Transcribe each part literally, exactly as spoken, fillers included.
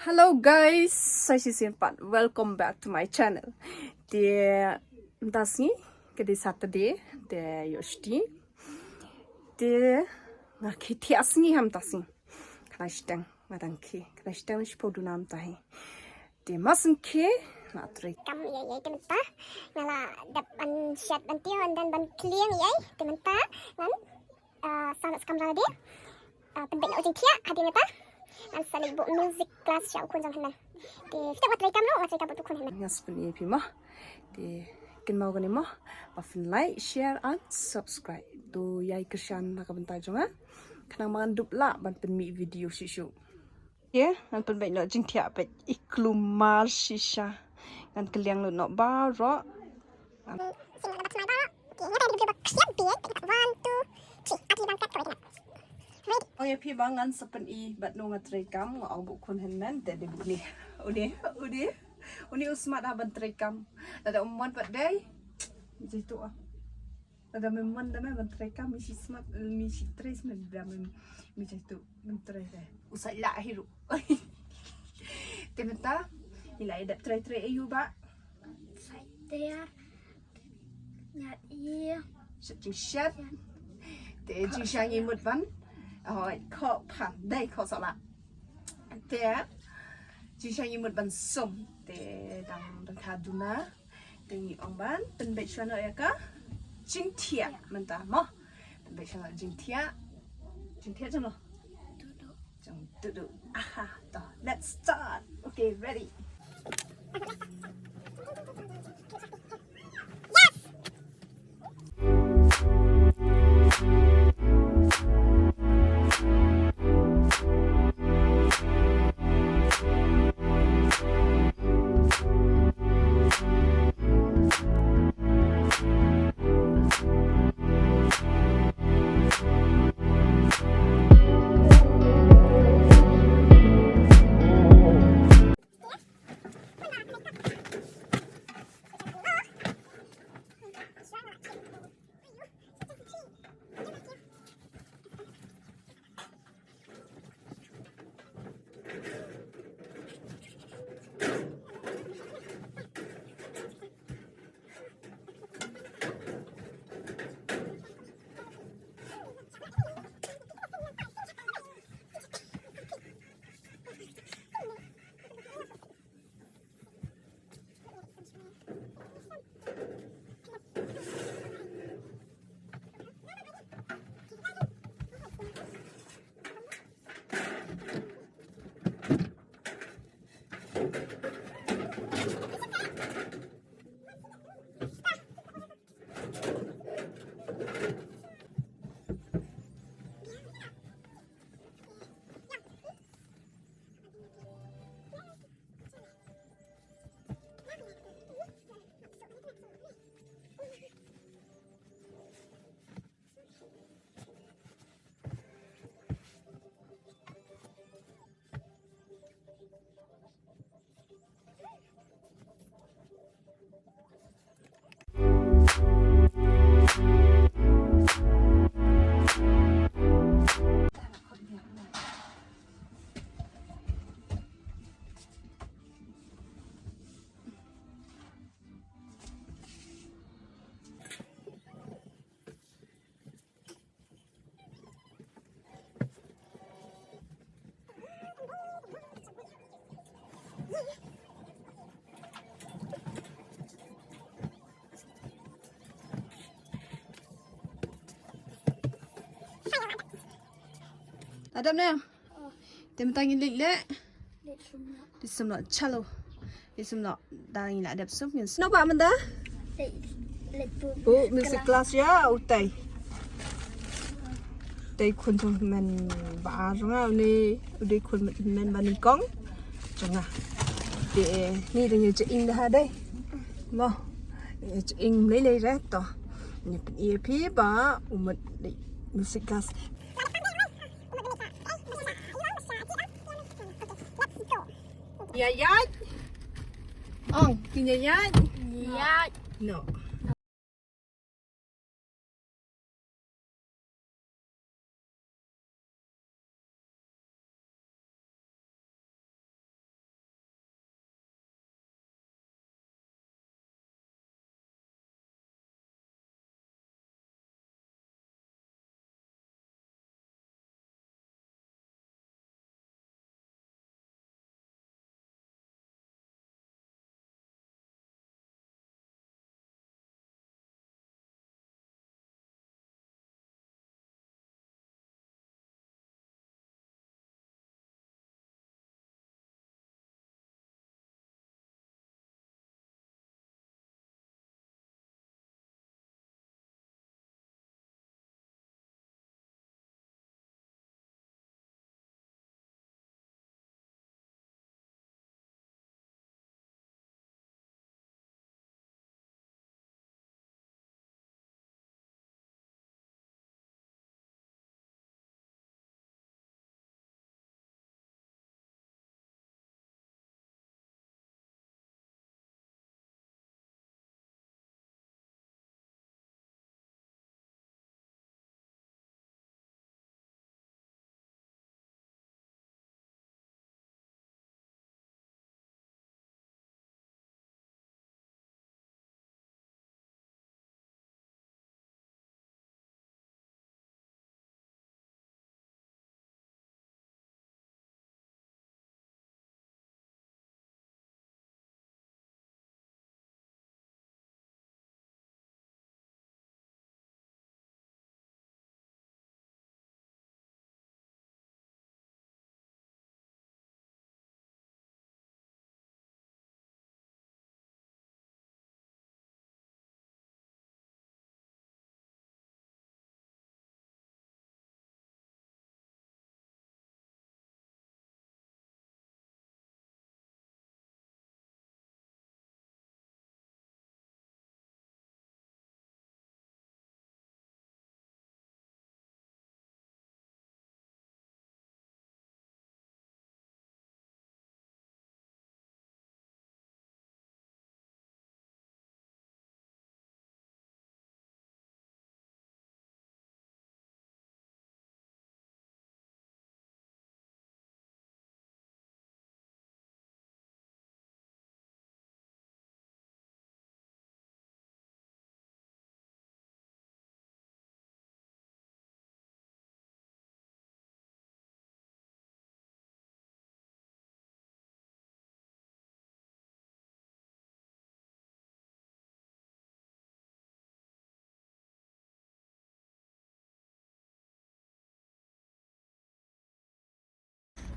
Hello guys, sa shisien pat, welcome back to my channel. Te mynta sngi ka dei Saturday, te ïoh shuti. Te nga khie thiah sngi ha mynta sngi. Khlem shiteng, nga dang khie, khlem shiteng shiphew duna mynta hi. Te ma sngewkhia nga trei kam ïa ïa te mynta. Nga la dep ban shet ban tiew and then ban kylliang ïa te mynta. Ngan ah, sa nga skam rang de. Ah, pynbeit noh jingthiah hadien kata. Ngan sa leit buh music class sha u khun jong hynmen. Te phi tip nga trei kam ruh, nga trei kam bad u khun hynmen. Nga sa pyni ïa phi mo. Te kynmaw kane mo, ba phin like, share and subscribe. To ïai kyrshan na ka bynta jong nga, khnang ba ngan dup lah ban pynmih video shuh shuh. Te ngan pynbeit noh jingthiah bad i klumar shisha. Ngan kylliang lut noh baroh. One, two, three. Ati bang kat kawai kena. Ready? Ong ïa phi ba ngan sa pyni bad no nga trei kam, nga ong ba u khun hynmen te dei ba une. Une, une. Une u smat ha ban trei kam. Lada um mon pat dei. Jai tu ah. Lada me mon da me ban trei kam, mi shi smat, mi shi trei smat da me, mi jai tu ban trei dei. U sa ïa hi ruh. Te mynta ngi la ïa dep trei trei aïu ba. Sa ïa te ïa. Ïa i. Shet jingshet. Te jingshang i mut ban. Hoi, khoh phan. Dei khoh soh lah. Te jingshang i mut ban sum. Te dang dang kha duna. Te ngi ong ban pynbeit shuwa noh ïa ka jingthiah mynta mo. Pynbeit shuwa noh jingthiah. Jingthiah jong no. Jong duh duh. Aha, to. Let's start. Okay, ready. Adam ne? Te mynta ngin leit leh. Leit sum noh. Leit sum noh, chalo. Leit sum noh. Da ngi la dep sum ngin sum. Naba mynta? Leit, leit bu. Oh, music class ïa utai. Utai khun jong hynmen ba ar jong nga, une u dei khun hynmen ba nyngkong jong nga. Te ni dang ïa jingïeng da ha dei. Mo. Ïa jingïeng lei lei re to. Ni pyn ïa phi ba u mut dei music class. Ïa ïa. Ong, kin ïa ïa. Ïa. No.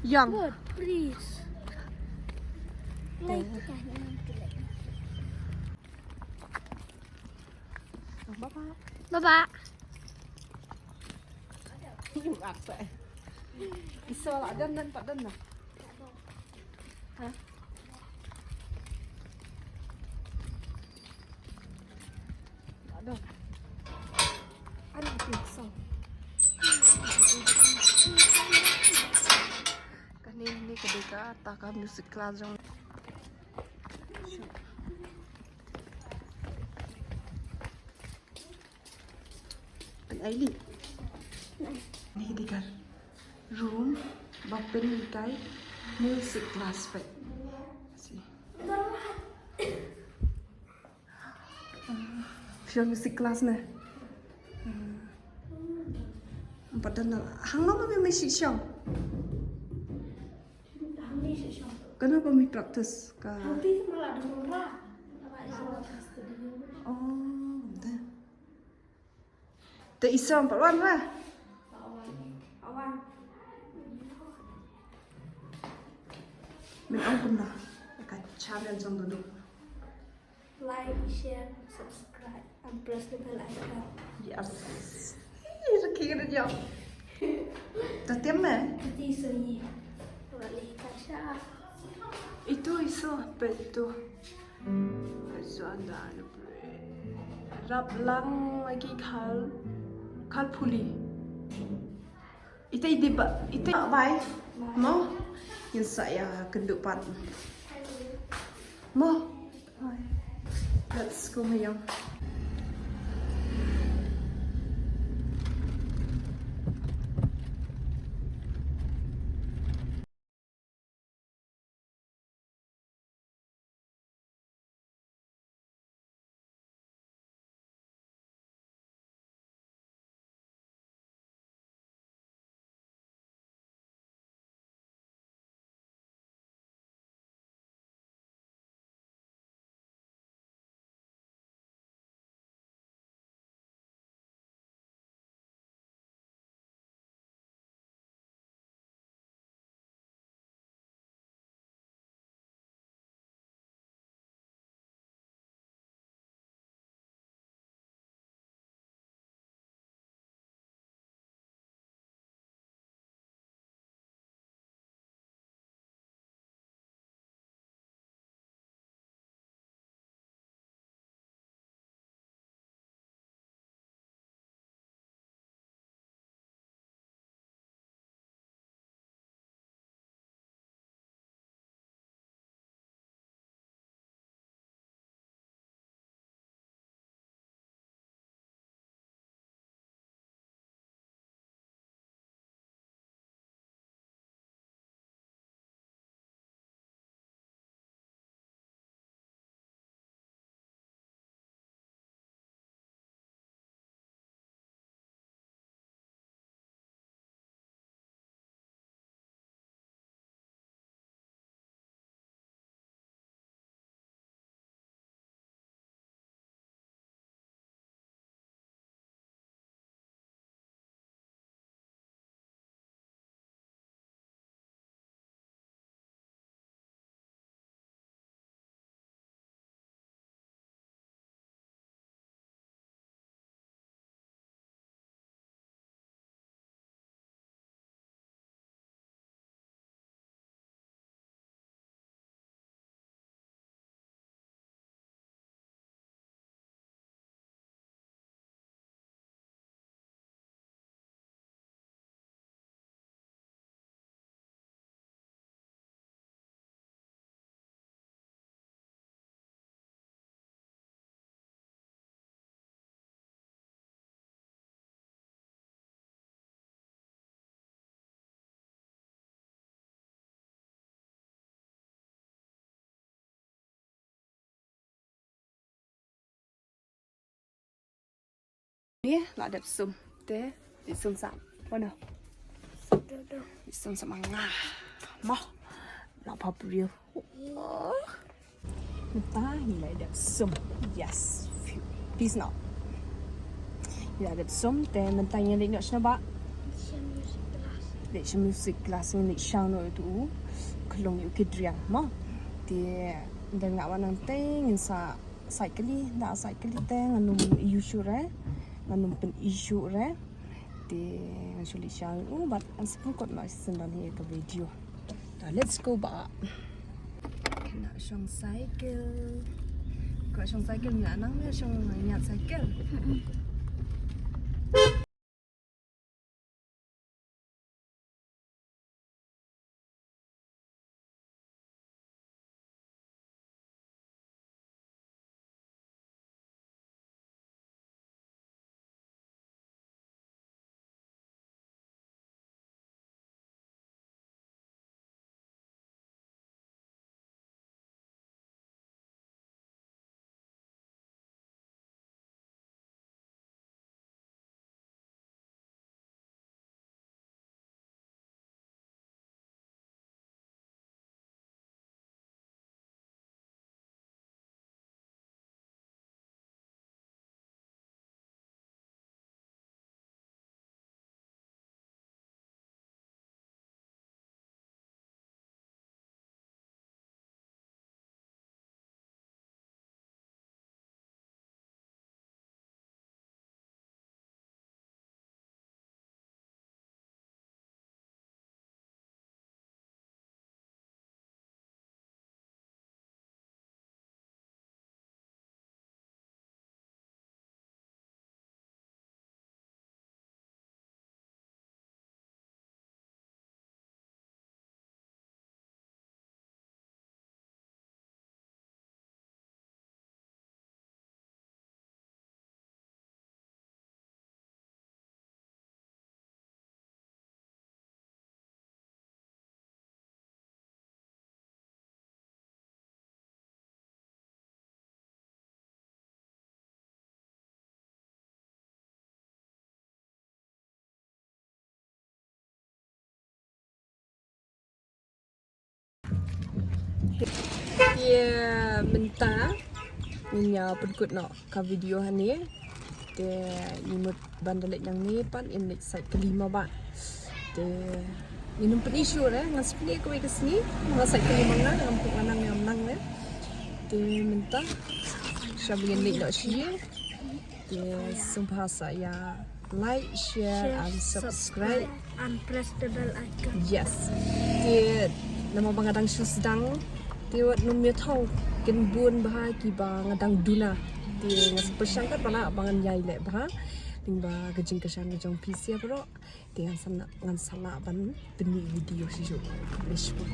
Yang. Good, please. Like, bye bye. Bye bye. Yung aksa eh. Isa la dan dan pat dan na. Ha? Ada. Ada pizza. Kane ne ka dei kata ka music class jong. Pynai lei. Ni dei ka room ba pynhikai music class pat. Si. Pure music class ne. Pat dan na. Hang lom ba me shi shong. Kane ba me practice ka. Oh, da. Te i song pat wan ra. Min ong kumno ka channel jong Dudu. Like, share, subscribe, and press the bell icon. Yes. Ih, sa ki ka jong. Ta tiam me? Ti so yi. Wali ka sha. Itu iso apa itu? Rap lang lagi kal, kal puli. Ita idi ba, ita bai. Mo, yin sa ya kendu pat. Mo. Let's go, Mayong. Ni la dep sum te, dep sum sa. Mana? Dep sum sa ma nga. Mo. La pap real. Mynta ngi la dep sum. Yes. Peace now. Ngi la dep sum te mynta ngi la dep sum ba. Leit sha music class ngin leit shaw noh ïa utu u khyllung ïa u kidriang mo. Te ynda nga wan nangtei ngin sa cycle, da cycle te ngan ym ïoh shuh re, ngan ym pyn-i shuh re. Te ngan shu leit shaw ïa u bad ngan sa pynkut noh shisien don hi ïa ka video. Ta let's go ba. Kane shong cycle. Ko shong cycle ïa nang ne shong ïa cycle. Ïa mynta ngin ïa pynkut noh ka video hangne. Te ngi mut ban da leit nangne pat ngin leit sait kali mo ba. Te ngin ym pyni shuh re, ngan sa pyni kawei ka sngi. Ngan sait kali mo nga, ngan pyni nang ne em nang re. Te mynta shwa ba ngin leit noh sha ïing. Te sngewbha sa ïa like, share and subscribe and press the bell icon. Yes. Te namar ba nga dang shu sdang, te wat nym ïathaw kin bun bha kiba nga dang duna. Te nga sa pyrshang katba lah ba ngan ïai leh bha. Lyngba ka jingkyrshan ka jong phi sha baroh. Te ngan sa, ngan sa lah ban pyni video shuh shuh. Khublei shibun.